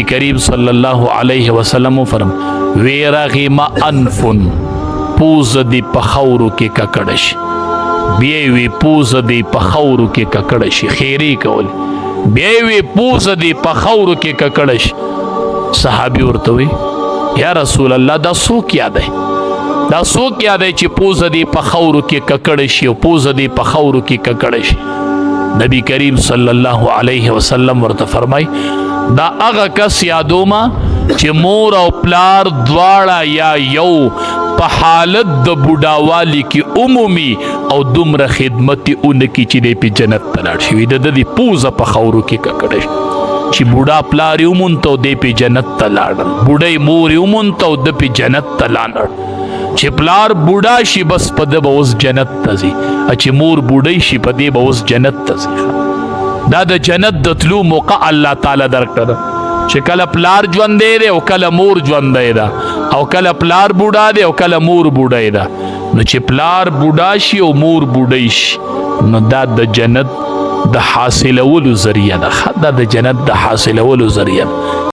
کریم صلی الله علیه وسلم فرم وی رغم انفن، پوز دی په خورو کې ککړ شي. بیا وی پوز دی په خورو کې ککړ شي، خیری کول. بیا وی پوز دی په خورو کې ککړ شي. صحابي ورته وی یا رسول الله، دا څوک یاد دی؟ دا څوک یاد دی چې پوز دی په خورو کې ککړ شي او پوز دی په خورو کې ککړ شي؟ نبی کریم صلی الله علیه وسلم ورته فرمای، دا هغه کس یادوما چې مور او پلار دواړه یا یو په حالت د بوډاوالي کې عمومي او دومره خدمت اونکي چې دی په جنت ته لاړ شي. د دې پوزه په خاورو کې ککړ شي چې بوډا پلار یې ومونته او دی په جنت ته لاړل، بوډۍ مور یې ومونته او د په جنت ته لاړل. چې پلار بوډا شي بس په ده به اوس جنت ته ځي، چې مور بوډۍ شي په دې به اوس جنت ته ځي. دا د جنت د تلو موقع الله تعالی درکړه چې کله پلار ژوندی دی او کله مور ژوندی ده، او کله پلار بوډا دی او کله مور بوډۍ ده. نو چې پلار بوډا شي او مور بوډۍ شي نو دا د جنت د حاصلولو ذریعہ ده. دا د جنت د حاصلولو ذریعہ ده.